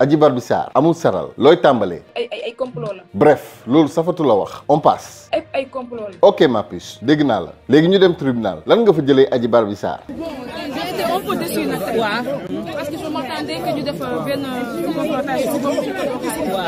Adji Barby Sarr amul saral looy tàmbalee. ay complot la. bref loolu safatu la wax on passe. ay complot la. ok ma puce dégg naa la léegi ñu dem tribunal lan nga fa jëlee Adji Barby Sarr. bon j'ai été un peu déçue nag. waaw parce que je m'attendais que ñu def benn confrontation.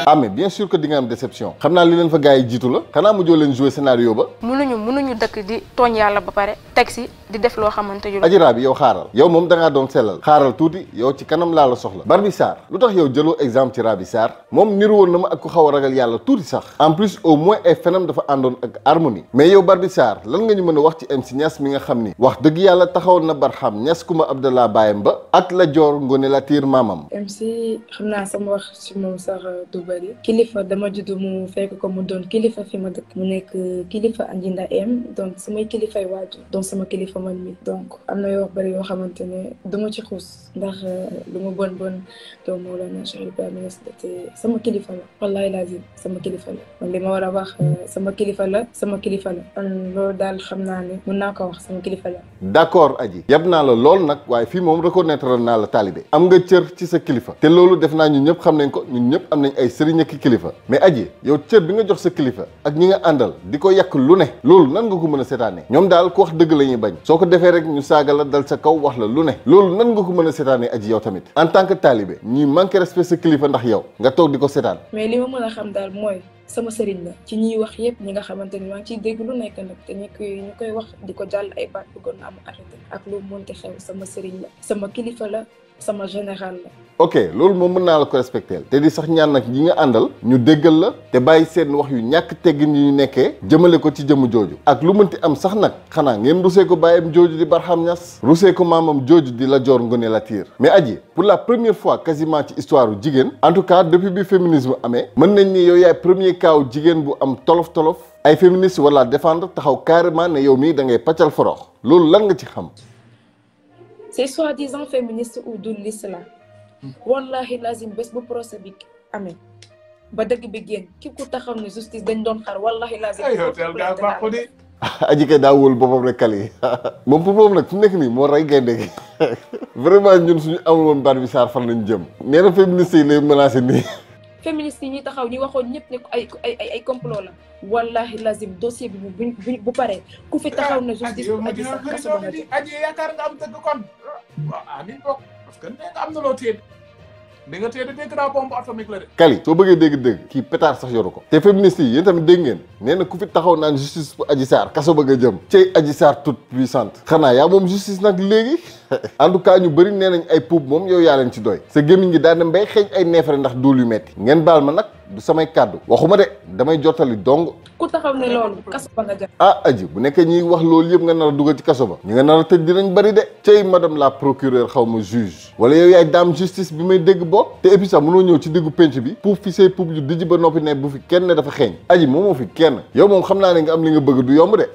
ah mais bien sûr que di nga am déception xam naa li leen fa gars yi jiitu la xanaa mujjoo leen jouer scénario ba. mënuñu dëkk di tooñ yàlla ba pare teg si di def loo xamante ne. Adji Raby yow xaaral yow moom da ngaa doon sellal xaaral tuuti yow ci kanam laa la soxla. Barby Sarr lu tax yow jëloo exemple ci Raby Sarr moom niru woon na ma ak ku xaw a ragal yàlla tuuti sax en plus au moins ay fenam dafa àndoon ak harmonie mais yow Barby Sarr lan nga ñu mën a wax ci MC Niass mi nga xam ni wax dëgg yàlla taxawoon na Barham Niass Kumba Abdallah baayam ba ak Lat Dior Ngoné Latyr maamam. MC xam naa sama wax ci moom sax du bëri kilifa dama judd mu fekk ko mu doon kilifa fi ma dëkk mu nekk kilifa Anjinda M donc samay kilifay waajur donc sama kilifa man mi donc am na yoo bëri yoo xamante ne duma ci xuus ndax lu mu bon donc Mawlana Cheikh Ibrahima Niass te sama kilifa la wallahi lazim sama kilifa la man li ma war a wax sama kilifa la man loolu daal xam naa ne mën naa ko wax sama kilifa la. d'accord Adji yab naa la lool nag waaye fii moom reconnaître naa la taalibe am nga cër ci sa kilifa te loolu def naa ñun ñëpp xam nañ ko ñun ñëpp am nañ ay sëriñ ak kilifa mais Adji yow cër bi nga jox sa kilifa ak ñi nga àndal di ko yàq lu ne loolu nan nga ko mën a seetaane ñoom daal ku wax dëgg la ñuy bañ soo ko defee rek ñu saaga la dal sa kaw wax la lu ne loolu nan nga ko mën a seetaane Adji yow tamit en tant que taalibe ñi manqué respect sa kilifa ndax yow nga toog di ko seetaan. mais li ma mën a xam daal mooy sama sëriñ la ci ñiy wax yëpp ñi nga xamante ni maa ngi ciy dégg lu nekk nag te ñu koy wax di ko jàll ay baat bëggoon na am arrêté ak lu mënti xew sama sëriñ la sama kilifa la sama général la. ok loolu moom mën naa la ko respecter te di sax ñaan nag ñi nga àndal ñu déggal la te bàyyi seen wax yu ñàkk teggin yi ñu nekkee jëmale ko ci jëmm jooju ak lu mënti am sax nag xanaa ngeen rusee ko bàyyam jooju di Barham Niass rusee ko maamam jooju di Lat Dior Ngoné Latyr mais Adji pour la première fois quasiment ci histoire u jigéen en tout cas depuis bi féminisme amee mën nañ ni yow yaay premier cas wu jigéen bu am tolof ay féministes wala défendre taxaw carrément ne yow mii da ngay paccal forox loolu lan nga ci xam. c'est soi-disant féministe ou du l'islam wallahi lazim bés bu procès bi amee ba dëgg bi génn képp ku taxaw ne justice dañ doon xaar wallahi lazim. Adji kay daa wóolu boppam rek kali moom boppam nag fi mu nekk nii moo rey gaynde gi vraiment ñun suñu amul woon Barby Sarr fan lañ jëm nee na féministes yi lay menacé nii. féministes yi ñi taxaw ñi waxoon ñëpp ne ay complot la wallahi lazim dossier bi bu paree ku fi taxaw na justice bu Adji Sarr kaso ba nga jëm. Adji yaakaar nga am dëgg kon waaw nit bokk parce que nee nga am na loo téye di nga téye dégg naa bombe atomique la de. Kali soo bëggee dégg kii pétard sax yoru ko te féministes yi yéen tamit dégg ngeen nee na ku fi taxaw naan justice bu Adji Sarr kaso ba nga jëm cey Adji Sarr toute puissante xanaa yaa moom justice nag léegi en tout cas ñu bëri nee nañ ay puub moom yow yaa leen ci doy sa gémmiñ gi daa dem bay xeeñ ay neefare ndax duul yu metti ngeen baal ma nag du samay kàddu waxuma de damay jottali dong. ku taxaw ne loolu kaso ba nga jëm. ah Adji bu nekkee ñiy wax loolu yëpp nga nar a dugal ci kaso ba ñi nga nar a tëj dinañ bëri de cey madame la procureure xaw ma juge wala yow yaay dame justice bi may dégg boo te et puis sax mënoo ñëw ci diggu penc bi puuf fi say puub yu dijj ba noppi ne bu fi kenn ne dafa xeeñ Adji moom moo fi kenn yow moom xam naa ne nga am li nga bëgg du yomb de.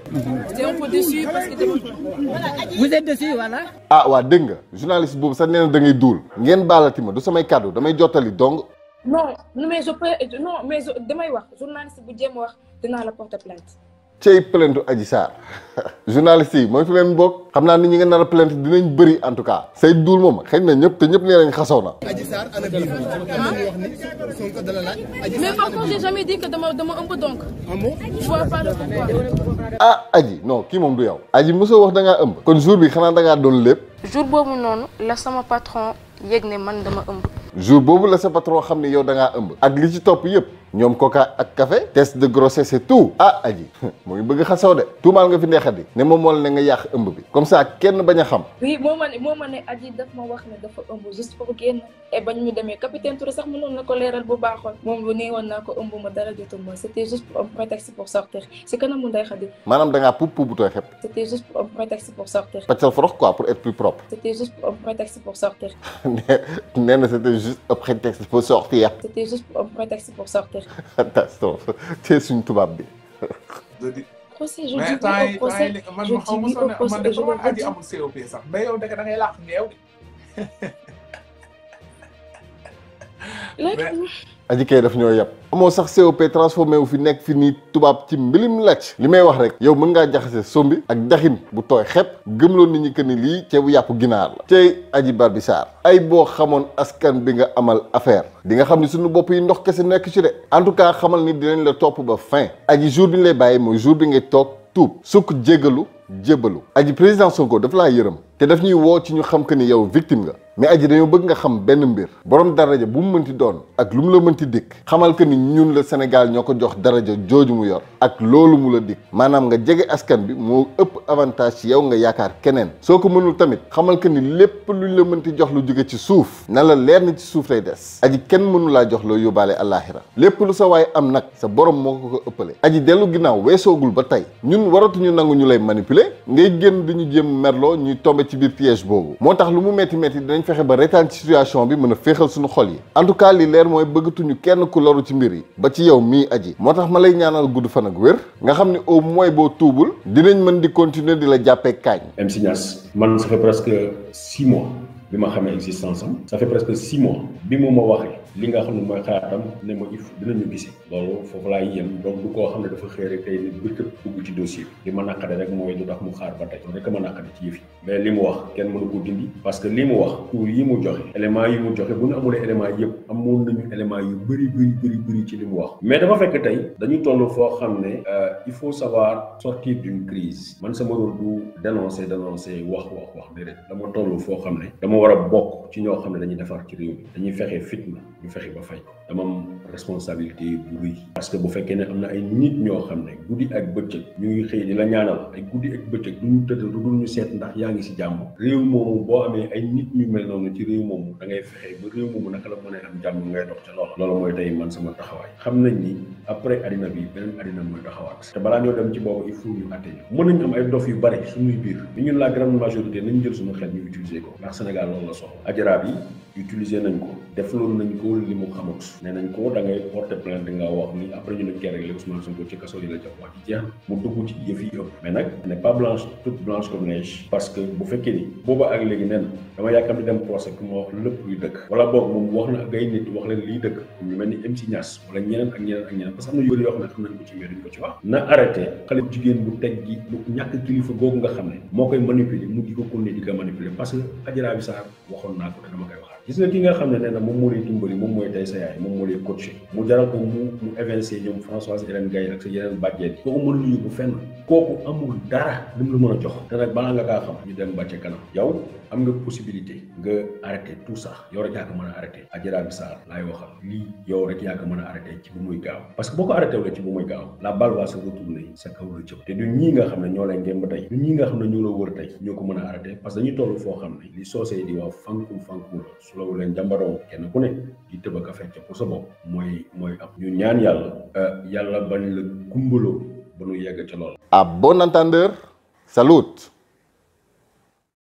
j'étais un peu déçu parce que vous êtes déçu voilà. ah waa dégg nga journaliste boobu sax nee na da ngay duul ngeen baalati ma du samay kàddu damay jottali dong. non mais damay wax journaliste bu jéem wax dinaa la porter plainte. cey plainte Adji Sarr journaliste yi mooy fi leen bokk xam naa ni ñi nga nar a plainte dinañ bëri en tout cas say duul moom xëy na ñëpp te ñëpp nee nañ xasaw na. Adji Sarr ana bii am na ñu wax ni Sonko dala laaj. mais par contre j'ai jamais dit que dama ëmb donc. je vois pas le pourquoi. ah Adji non kii moom du yow. Adji mosoo wax da ngaa ëmb. kon jour bi xanaa da ngaa doon lépp. jour boobu noonu la sama patron yëg ne man dama ëmb. jour boobu la sa patron xam ne yow da ngaa ëmb. ak li ci topp yëpp. ñoom coca ak café test de grossesse et tout ah Adji moo ngi bëgg xasaw de tuumaal nga fi neexati ne moom moo la ne nga yàq ëmb bi comme ça kenn bañ a xam. oui moo ma ne Adji daf ma wax ne dafa ëmb juste pour génn et bañ ñu demee capitaine Touré sax mënoon na ko leeral bu baaxoon moom bu nee woon naa ko ëmb ma dara jotuma c'était juste pour un prétexte pour sortir si kanamu Ndeye Khady. maanaam da ngaa puub puub bu tooy xepp. c'était juste pour un prétexte pour sortir. pàccal forox quoi pour être plus propre. c'était juste pour un prétexte pour sortir. nee na c'était juste un prétexte pour sortir. c'était juste pour un prétexte pour sortir. te suñ tubaab bi. procès je dis au procès man xaw ma soo ne man dafa war Adji amul COP sax mais yow da ngay làq ngeew de. Adji kay daf ñoo yàpp amoo sax COP transformé wu fi nekk fi nii tubaab ci mbilim lacc li may wax rek yow mën ngaa jaxase sombi ak daxin bu tooy xepp gëmloo nit ñi que ni lii ceebu yàpp ginaar la tey Adji Barby Sarr ay boo xamoon askan bi nga amal affaire di nga xam ni suñu bopp yi ndox kese nekk ci de en tout cas xamal ni dinañ la topp ba fin Adji jour bi ñu lay bàyyi mooy jour bi ngay toog tuub sukk jéggalu jébbalu Adji président Sonko daf laa yërëm te daf ñuy woo ci ñu xam que ni yow victime nga mais Adji dañoo bëgg nga xam benn mbir borom daraja bu mu mënti doon ak lu mu la mënti dikk xamal que ni ñun la Sénégal ñoo ko jox daraja jooju mu yor ak loolu mu la dikk maanaam nga jege askan bi moo ëpp avantage ci yow nga yaakaar keneen soo ko mënul tamit xamal que ni lépp luñ la mënti jox lu jóge ci suuf na la leer ni ci suuf lay des Adji kenn mënu laa jox loo yóbbaale àllaaxira lépp lu sa waay am nag sa borom moo ko ëppale Adji dellu ginnaaw weesoogul ba tey ñun waratuñu nangu ñu lay manipuler ngay génn diñu jéem merloo ñuy tombe ci biir piège boobu moo tax lu mu metti metti dinañ fexe ba retaan ci situation bi mën a féexal suñu xol yi en tout cas li leer mooy bëggatuñu kenn ku loru ci mbir yi ba ci yow mii Adji moo tax ma lay ñaanal gudd fan ak wér nga xam ni au moins boo tuubul dinañ mën di continuer di la jàppee kaañ. MC Niass man ça fait presque 6 mois bi ma xamee existence am ça fait presque 6 mois bi mu ma waxee li nga xam ne mooy xalaatam ne ma if dinañu gisee loolu foofu laay yem donc du koo xam ne dafa xëy rek tey ni bëccëg dugg ci dossier bi li ma naqade rek mooy lu tax mu xaar ba tey rek ma naqade ci yëf yi mais li mu wax kenn mënu ko dindi parce que li mu wax pour yi mu joxe éléments yi mu joxe bu ñu amulee éléments yëpp amoon nañu éléments yu bëri ci li mu wax mais dafa fekk tey dañu toll foo xam ne il faut savoir sortir d'une crise man sama rôle du dénoncer wax déedéet dama toll foo xam ne dama war a bokk ci ñoo xam ne dañuy defar ci réew mi dañuy fexe fitna ñu fexe ba fay dama am responsabilité bu rëy parce que bu fekkee ne am na ay nit ñoo xam ne guddi ak bëccëg ñu ngi xëy di la ñaanal ay guddi ak bëccëg duñu tëdd lu dul ñu seet ndax yaa ngi si jàmm réew moomu boo amee ay nit ñu mel noonu ci réew moomu da ngay fexe ba réew moomu naka la mën a am jàmm ngay dox ca loolu mooy tey man sama taxawaay xam nañ ni après addina bi beneen addina mooy taxawaat te balaa ñoo dem ci boobu il faut ñu atte ñu mën nañu am ay dof yu bari suñuy biir bi ñun la grande majorité nañ jël suñu xel ñu utiliser ko ndax Sénégal loolu la soxla ajaraab yi utiliser nañ ko def loolu nañ ko li mu xamut nee nañ ko da ngay porter plainte nga wax ni après ñu ne kii rek Ousmane Sonko ci kaso yi la jox wax ci jeex mu dugg ci yëf yi ëpp mais nag n'est pas blanche toute blanche comme neige parce que bu fekkee ni booba ak léegi nen dama yaakaar ni dem procès ku ma wax lépp luy dëkk wala boog moom wax na ak ay nit wax leen liy dëkk ñu mel ni MC Niass wala ñeneen ak ñeneen parce que am na yu bëri yoo xam ne xam nañ ko ci mais duñ ko ci wax na arrêté xale jigéen bu teg gi lu ñàkk kilifa googu nga xam ne moo koy manipuler mu di ko continuer di ko manipuler parce que Adji Barby Sarr waxoon naa ko te dama koy waxaat gis nga ki nga xam ne nee na moom moo lay dimbali moom mooy tey sa yaay moom moo lay coaché mu jaral ko mu évincé ñoom Françoise Hélène Gaye ak sa yeneen bàjjee yi kooku mën lu yóbbu fenn kooku amul dara li mu la mën a jox te nag balaa nga kaa xam ñu dem bàcce kanam yow am nga possibilité nga arrêté tout ça yow rek yaa ko mën a arrêté Adji Barby Sarr laay waxal lii yow rek yaa ko mën a arrêté ci bu muy gaaw parce que boo ko arrêté wala ci bu muy gaaw la balle va se retourner sa kaw la jëm te du ñii nga xam ne ñoo lay ngémb tey du ñii nga xam ne ñoo la wër tey ñoo ko mën a arrêté parce que dañuy toll foo xam ne li soosee di wax fankum la su la leen jàmbaroo kenn ku ne di tëb a fecc pour sa bopp mooy am ñu ñaan yàlla bañ la gumbaloo ba nu yegg ca lool. À bon entendeur, salut.